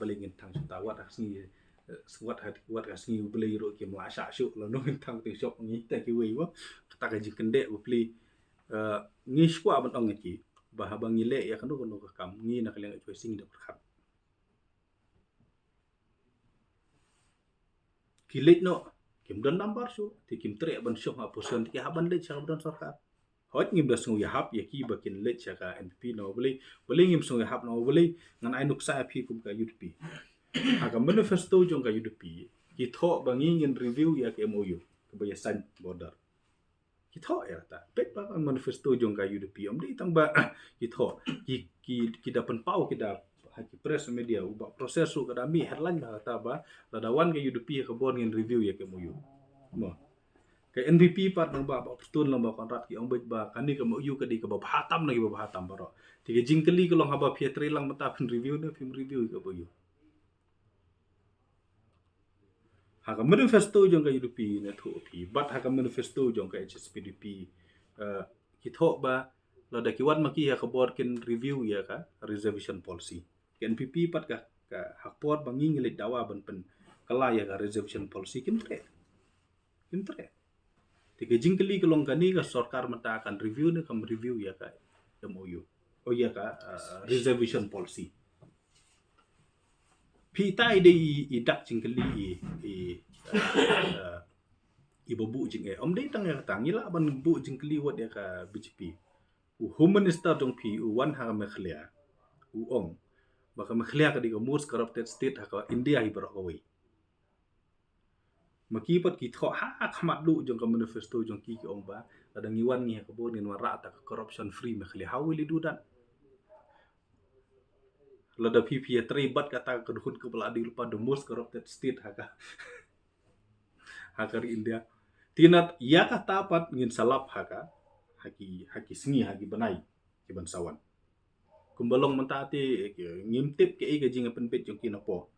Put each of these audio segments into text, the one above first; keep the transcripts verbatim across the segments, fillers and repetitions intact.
balei ngin thang shuh ta, wat ha sngi, eh, wat ha, wat ha sngi u Blei ruh kim lah shah shuh, lano ngin thang te shop ngi ta kiwei ba. Kata ka jingkyndeh ba pli, eh, ngi shu kwah ban ong ïa ki ba haba ngi leh ïa kano kano ka kam, ngi na ka liang H Y C ngi da pyrkhat. Ki leit noh, kim don number shuh, te kim treh ban shong ha position, te ki hap ban leit sha kaba don sorkar. Hooid, ngim da sngew ïahap ïa ki ba kin leit sha ka N P P, namar balei, balei ngim sngew ïahap, namar balei, ngan ai nuksa ïa phi kum ka U D P. Ha ka manifesto jong ka U D P, ki thoh ba ngi ngin review ïa ka M O U kaba ïa sign border. Ki thoh ïa kata. Peit ba ka manifesto jong ka U D P, ym dei tang ba ki thoh, ki, ki, ki da pynpaw, ki da, ha ki press media, u Bah Proses ruh ka da mih headline ba kata ba lada wan ka U D P ha ka bor ngin review ïa ka M O U. Mo. Ka N P P pat, lyngba Bah Pyrtun, lyngba Conrad, ki ong beit ba kane ka M O U ka dei kaba bha tam na kiba bha tam baroh. Te ka jingkylli ka long, haba phi ïatrei lang mynta, phin review ne phim review ïa ka M O U? Ha ka manifesto jong ka U D P ne thoh phi, bad ha ka manifesto jong ka H S P D P, eh, ki thoh ba lada ki wan ma ki ha ka bor kin review ïa ka reservation policy. Ka N P P pat ka, ka ha ka por ba ngi ngi leit dawa ban pynkylla ïa ka reservation policy, kim treh. Kim treh. Te ka jingkylli ka long, kane ka sorkar mynta kan review ne kam review ïa ka M O U, o ïa ka, uh, reservation policy. Phi, ta i dei i, i dak jingkylli i, i, uh, uh, i ba buh jingeh. Ym dei tang ïa kata, ngi lah ban buh jingkylli wat ïa ka B J P. U Home Minister jong phi u wan ha ka Meghalaya, u ong ba ka Meghalaya ka dei ka most corrupted state ha ka India hi baroh kawei. Ma ki pat ki thoh ha khmat duh jong ka manifesto jong ki, ki ong ba lada ngi wan ngi ha ka bor ngin wanrah ta ka corruption free Meghalaya. How will you do that? Lada phi, phi ïatrei bad kata ka dkhot kaba la dei lypa the most corrupted state ha ka, ha ka ri India. Te na ïa kata pat ngin sa lap ha ka, ha ki, ha ki sngi, ha ki bnai ki ban sa wan. Kumba long mynta te, eh, ngim tip kaei ka jingïapynbeit jong ki na pdeng.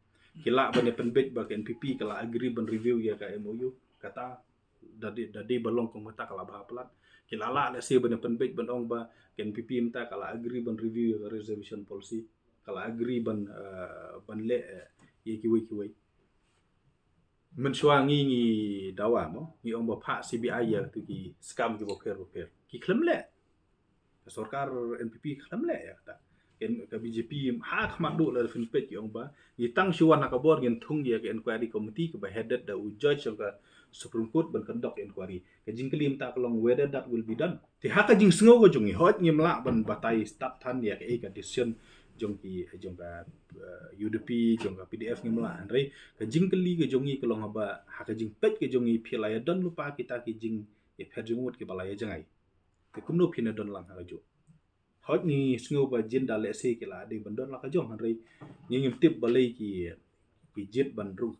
Ki lah ban ïapynbeit ba ka N P P ka la agree ban review ïa ka M O U. Kata da dei, da dei ba long kum kata ka la bha palat. Ki la lah lehse ban ïapynbeit ban ong ba ka N P P mynta ka la agree ban review ïa ka reservation policy. Ka la agree ban, eh, ban leh, eh, ïa kiwei kiwei. Mynshuwa ngi ngi dawa mo, ngi ong ba phah C B I ïa kito ki scam kiba pher ba pher. Ki khlem leh. Ka sorkar N P P ka khlem leh ïa kata. Ka, ka B J P ha khmat duh la phin peit ki ong ba ngi tang shu wan ha ka bor ngin thung ïa ka inquiry committee kaba headed da u judge jong ka Supreme Court ban conduct inquiry. Ka jingkylli mynta ka long whether that will be done. Te ha ka jingsngew ka jong ngi, hooid ngim lah ban batai stad than ïa kaei ka decision jong ki, jong ka, eh, U D P, jong ka P D F, ngim lah. Hynrei ka jingkylli ka jong ngi ka long haba ha ka jingpeit ka jong ngi phi la ïa don lypa kita ki jingïapher jingmut kiba la ïa jngai. Te kumno phin ïa don lang ha kajuh? Hooid ngi sngew ba jin da lehse ki la dei ban don la ka jong, hynrei ngi ngim tip balei ki, ki jied ban rung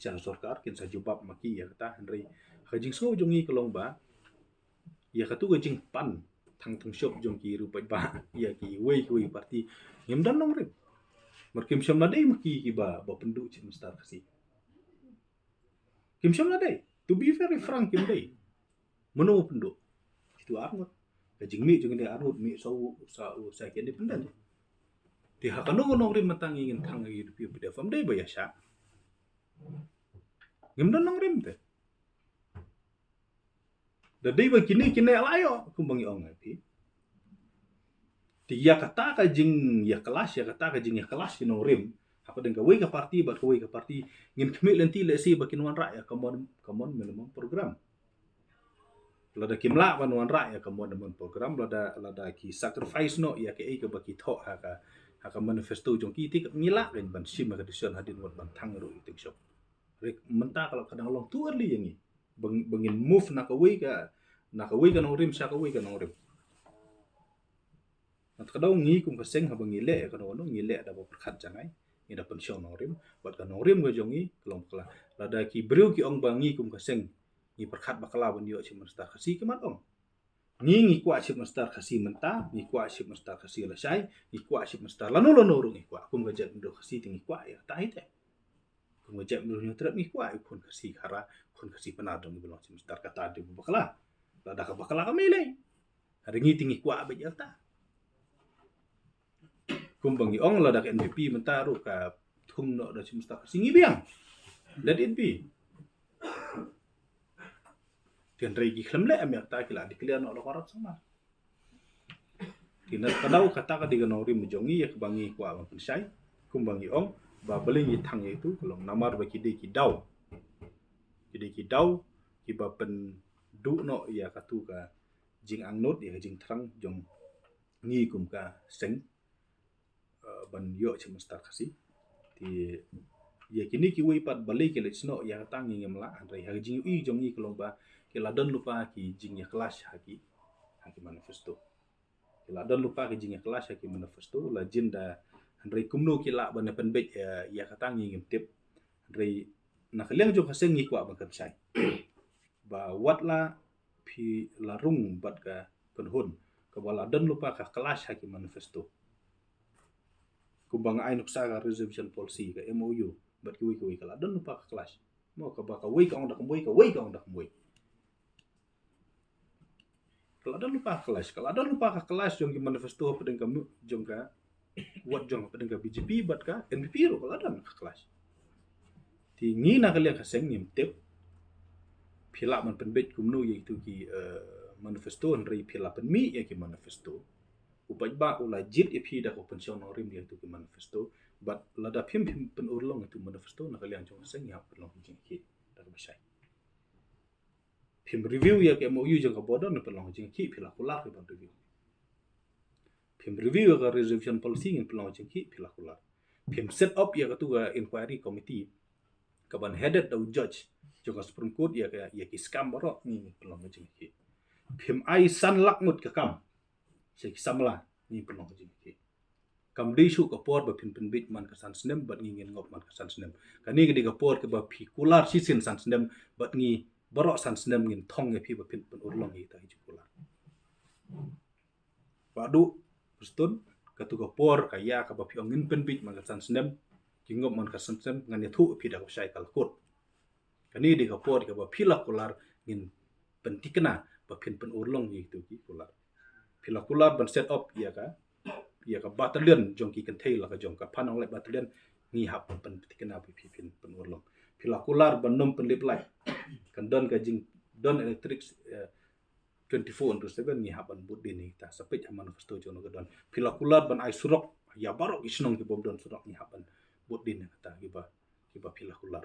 sha sorkar, kin sa jubab ma ki ïa kata. Hynrei ha ka jingsngew jong ngi ka long ba ïa katu ka jingpan thang thang shop jong ki ruh paidbah ïa kiwei kiwei party, ngim don nongrim. Namar kim shym la dei ma ki kiba, ba pynduh Chief Minister Khasi. Kim shym la dei. To be very frank, kim dei. Mano pynduh? Kitu arngut. Ka jingmih jong ki dei arngut, mih sa u, sa u, sa ki independent. Te ha kano kano nongrim mynta ngi ngin thang ïa ki U D P P D F, ym dei ba ïa shah. Ngim don nongrim te. Da dei ba kine kine la ïoh kumba ngi ong ïa phi. Te ïa kata ka jingïa clash, ïa kata ka jingïa clash ki nongrim hapdeng kawei ka party bad kawei ka party, ngin khmih lynti lehse ba kin wanrah ïa ka mon, ka mon minimum program. Lada kim lah ban wanrah ïa ka mon minimum program, lada, lada ki sacrifice noh ïa kaei kaba ki thoh ha ka, ha ka manifesto jong ki, te ngi lah ban shim ïa ka decision hadien wat ban thang ruh ïa ka tieng shop. Hynrei mynta ka la, ka dang long too early ïa ngi. Ba ngi, ba ngin move na kawei ka, na kawei ka nongrim sha kawei ka nongrim. Nangta ka daw ngi kum ka seng haba ngi leh ïa kano kano ngi leh da ba pyrkhat jngai, ngi da pynshong nongrim, bad ka nongrim ka jong ngi ka long bakla. Lada ki briew ki ong ba ngi kum ka seng ngi pyrkhat bakla ban ïoh Chief Minister Khasi, ki mat ong. Ngi ngi kwah Chief Minister Khasi mynta, ngi kwah Chief Minister Khasi lashai, ngi kwah Chief Minister lano lano ruh ngi kwah. Kum ka jaitbynriew Khasi te ngi kwah ïa kata hi te. Kum ka jaitbynriew Hynñiewtrep ngi kwah ïa u khun Khasi Khara, khun Khasi Pnar jong ngi ba long Chief Minister, kata dei ba bakla. Lada ka bakla ka mei lei. Hynrei ngi te ngi kwah beit ïa kata. Kumba ngi ong lada ka N P P mynta ruh ka, thung noh da Chief Minister Khasi, ngi biang. Let it be. Te hynrei ki khlem leh em ïa kata, ki la declare noh da ka rat samla. Te na ka daw kata ka dei ka nongrim jong ngi ïa kaba ngi kwah ban pynshai, kumba ngi ong, ba balei ngi thang ïa itu, ka long namar ba ki dei ki daw. Ki dei ki daw kiba pynduh noh ïa katu ka jingangnud, ïa ka jingthrang jong ngi kum ka seng, eh, ban ïoh Chief Minister Khasi. Te ïa kine kiwei pat balei ki leit snoh ïa kata ngi ngim lah, hynrei ha ka jingïohi jong ngi ka long ba ki la don lypa ki jingïa clash ha ki, ha ki manifesto. Ki la don lypa ki jingïa clash ha ki manifesto, la jin da hynrei kumno ki lah ban pynbeit, eh, ïa kata ngi ngim tip. Hynrei na ka liang jong ka seng ngi kwah ban pynshai ba wat la phi la rung bad ka kynhun kaba la don lypa ka clash ha ki manifesto. Kumba nga ai nuksa ka reservation policy, ka M O U, bad kiwei kiwei ka la don lypa ka clash. Mo, kaba kawei ka ong da kumwei, kawei ka ong da kumwei. Ka la don lypa ka clash, ka la don lypa ka clash jong ki manifesto hapdeng ka mu-, jong ka, wat jong hapdeng ka B J P bad ka N P P ruh ka la don ka clash. Te ngi na ka liang ka seng ngim tip phi lah ban pynbeit kumno ïa itu ki, eh, manifesto, hynrei phi la pynmih ïa ki manifesto. U paidbah u la jied ïa phi da ka pynshong nongrim ïa itu ki manifesto. Bad lada phim, phim pynurlong itu manifesto, na ka liang jong ka seng ngi hap pynlong jingkhih da kaba shai. Phim review ïa ka M O U jong ka border, ngi pynlong jingkhih, phi la kular, phi ban review. Phim review ïa ka reservation policy, ngin pynlong jingkhih, phi la kular. Phim set up ïa katu ka inquiry committee kaban headed da u judge jong ka Supreme Court ïa ka, ïa ki scam baroh, ngi pynlong jingkhih. Phim ai san lak ngut ka kam sha ki samla, ngi pynlong jingkhih. Kam dei shuh ka por ba phin pynbeit man ka san snem bad ngi ngin ngop man ka san snem. Kane ka dei ka por kaba phi kular shisien san snem bad ngi baroh san snem ngin thong ïa phi ba phin pynurlong ïa kita ki jingkular. Ba dei, Prestone, katu ka por ka ïa kaba phi ong ngin pynbeit man ka san snem, ki ngop man ka san snem, ngan ïathuh ïa phi da kaba shai ka la kut. Kane dei ka por kaba phi la kular, ngin pynthikna ba phin pynurlong ïa kitu ki kular. Phi la kular ban set up ïa ka, ïa ka battalion jong ki kynthei la ka jong ka Phan Aung Hlaing battalion, ngi hap ban pynthikna ba phi phin pynurlong. Phi la kular ban nym pynlip light, kan don ka jingdon electric, eh, twenty-four into seven, ngi hap ban bud dien ïa kita, sa peit ha manifesto jong no ka don. Phi la kular ban ai surok ïa baroh ki shnong ki bym don surok, ngi hap ban bud dien ïa kata, kiba, kiba phi la kular.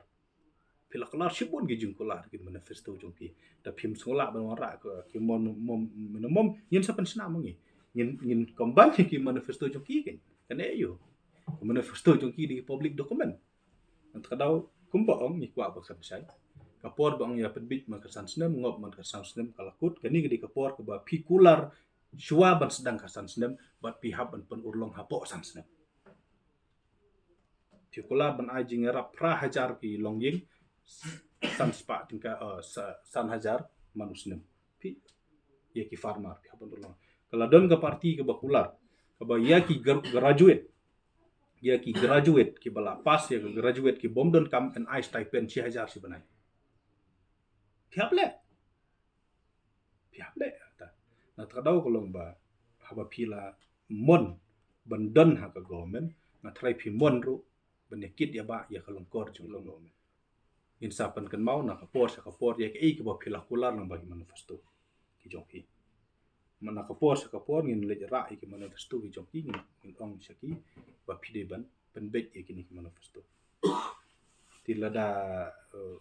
Phi la kular shibun ki jingkular ki manifesto jong ki. Da phim sngewlah ban wanrah ka, ki mon, mon, mon, mon, ngin sa pynshna ma ngi. Ngin, ngin combine ki manifesto jong ki, kan. Kan ïoh. Manifesto jong ki dei public document. Ngan ta ka daw, kumba ong, ngi kwah ba kan shai. Ka por ba ong ïa pynbeit man ka san snem, ngop man ka san snem, ka la kut, kane ka dei ka por kaba phi kular shuwa ban sdang ka san snem, bad phi hap ban pynurlong hapoh san snem. Phi kular ban ai jingïarap phra hajar ki longïing, san spah tyngka, eh, sa-, san hajar man u snem. Phi, ïa ki farmer, phi hap ban urlong. Ka la don ka party kaba kular, kaba ïa ki gra-, graduate, ïa ki graduate, kiba la pass ïa ki graduate, ki bym don kam, yn ai stipend shi hajar shi bnai. Phi hap leh. Phi hap leh, ta. Na ta ka daw ka long ba, haba phi la mon ban don ha ka government, nga tharai phi mon ruh ban ïa kit ïa ba ïa ka longkor jong ka government. Ngin sa pynkynmaw na ka por sha ka por ïa kaei kaba phi la kular lyngba ki manifesto ki jong phi. Ma na ka por sha ka por ngin leit rah ïa ki manifesto ki jong phi, ngin, ngin ong sha ki ba phi dei ban pynbeit ïa kine ki manifesto. Te lada, eh,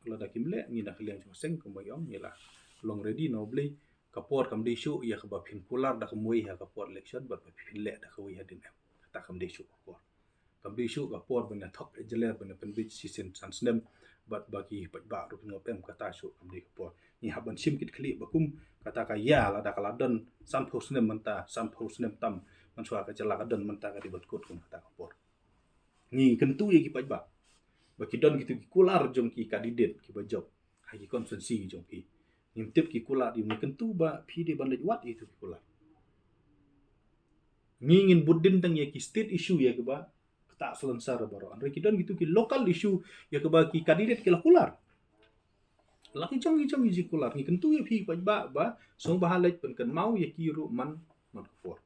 lada kim leh, ngi na ka liang jong ka seng kumba ngi ong, ngi la long ready na U Blei. Ka por kam dei shuh ïa kaba phin kular da kumwei ha ka por election bad ba phin leh da kawei hadien, em. Kata kam dei shuh ka por. Kam dei shuh ka por ban ïa thok ïa jler ban ïa pynbeit shisien san snem bad ba ki paidbah ruh ngop, em, kata shuh kam dei ka por. Ngi hap ban shim kit khlieh ba kum kata ka ïa lada ka la don sanphew snem mynta, sanphew snem tam mynshuwa ka jylla ka don mynta, ka dei ban kut kum kata ka por. Ngi kyntu ïa ki paidbah ba ki don kitu ki kular jong ki candidate kiba jop ha ki constituency jong ki. Ngim tip ki kular, ngi kyntu ba phi dei ban leit wad ïa kitu ki kular. Ngi ngin bud dien tang ïa ki state issue ïa kiba ktah salonsar baroh. Hynrei ki don kitu ki local issue ïa kiba ki candidate ki la kular. La ki jong ki jong ki jingkular. Ngi kyntu ïa phi paidbah ba sngewbha leit pynkynmaw ïa ki ruh man, man ka por.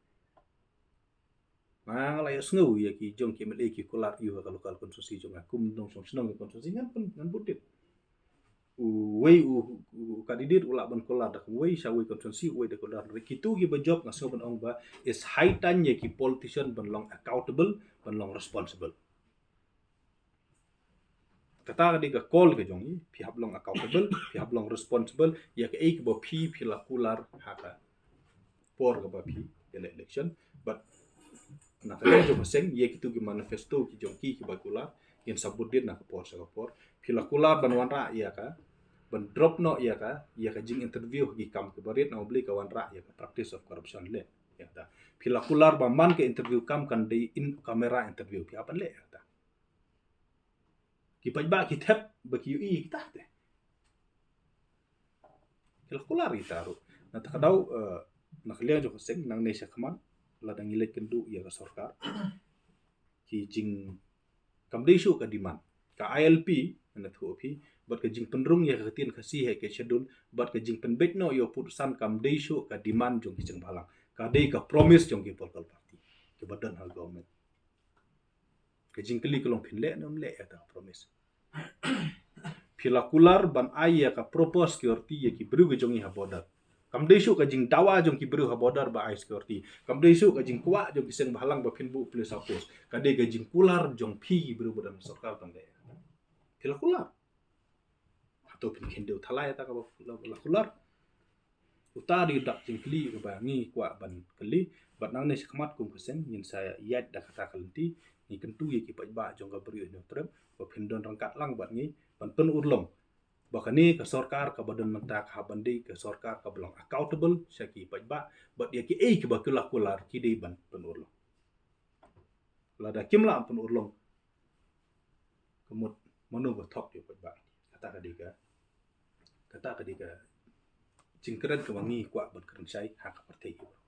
Nga la ïohsngew ïa ki jong ki M L A ki kular ïa ka local constituency jong nga, kum nongshong shnong ka constituency ngan pyn, ngan bud dien. Uwei u, u candidate u lah ban kular da kawei sha wei constituency, uwei da kular. Kitu kiba jop nga sngew ban ong ba it's high time ïa ki politician ban long accountable, ban long responsible. Kata ka dei ka call ka jong ngi, phi hap long accountable, phi hap long responsible ïa kaei kaba phi, phi la kular ha ka por kaba phi ïaleh election. Bad na ka liang jong ka seng, ïa kitu ki manifesto ki jong ki kiba kular, ngin sa bud dien na ka por sha ka por. Phi la kular ban wanrah ïa ka, ban drop noh ïa ka, ïa ka jing interview ha ki kam kiba rit, namar balei? Ka wanrah ïa ka practice of corruption leh ïa kata. Phi la kular ba man ka interview kam kan dei in camera interview, phi hap ban leh ïa kata. Ki paidbah ki thep ba ki ïohi kita te. Ki la kular kita ruh. Na kata ka daw, eh, na ka liang jong ka seng, nangne shakhmat, lada ngi leit kynduh ïa ka sorkar, ki jing, kam dei shuh ka demand. Ka I L P, ngan ïathuh ïa phi, bad ka jingpynrung ïa ka ktien Khasi ha ka schedule, bad ka jingpynbeit noh ïa u pud u san kam dei shuh ka demand jong ki seng bhalang. Ka dei ka promise jong ki political party kiba don ha government. Ka jingkylli ka long, phin leh ne ym leh ïa kata ka promise? Phi la kular ban ai ïa ka proper security ïa ki briew ki jong ngi ha border. Kam dei shuh ka jingdawa jong ki briew ha border ba ai security. Kam dei shuh ka jingkwah jong ki seng bhalang ba phin buh police outpost. Ka dei ka jingkular jong phi ki briew ba don ha sorkar ban leh. Phi la kular. Hato phin khyndew thala ïa kata kaba la, la kular? Uta dei u dak jingkylli kaba ngi kwah ban kylli. Bad nangne shakhmat kum ka seng, ngin sa ïaid da kata ka lynti. Ngi kyntu ïa ki paidbah jong ka Bri u Hynñiewtrep ba phin don ryngkat lang bad ngi ban pynurlong ba kane ka sorkar kaba don mynta ka hap ban dei ka sorkar kaba long accountable sha ki paidbah, bad ïa kiei kiba ki la kular ki dei ban pynurlong. Lada kim lah pynurlong, ka mut mano ba thok ïa u paidbah? Kata ka dei ka, kata ka dei ka jingkren kaba ngi kwah ban kren shai ha ka pyrthei ki briew.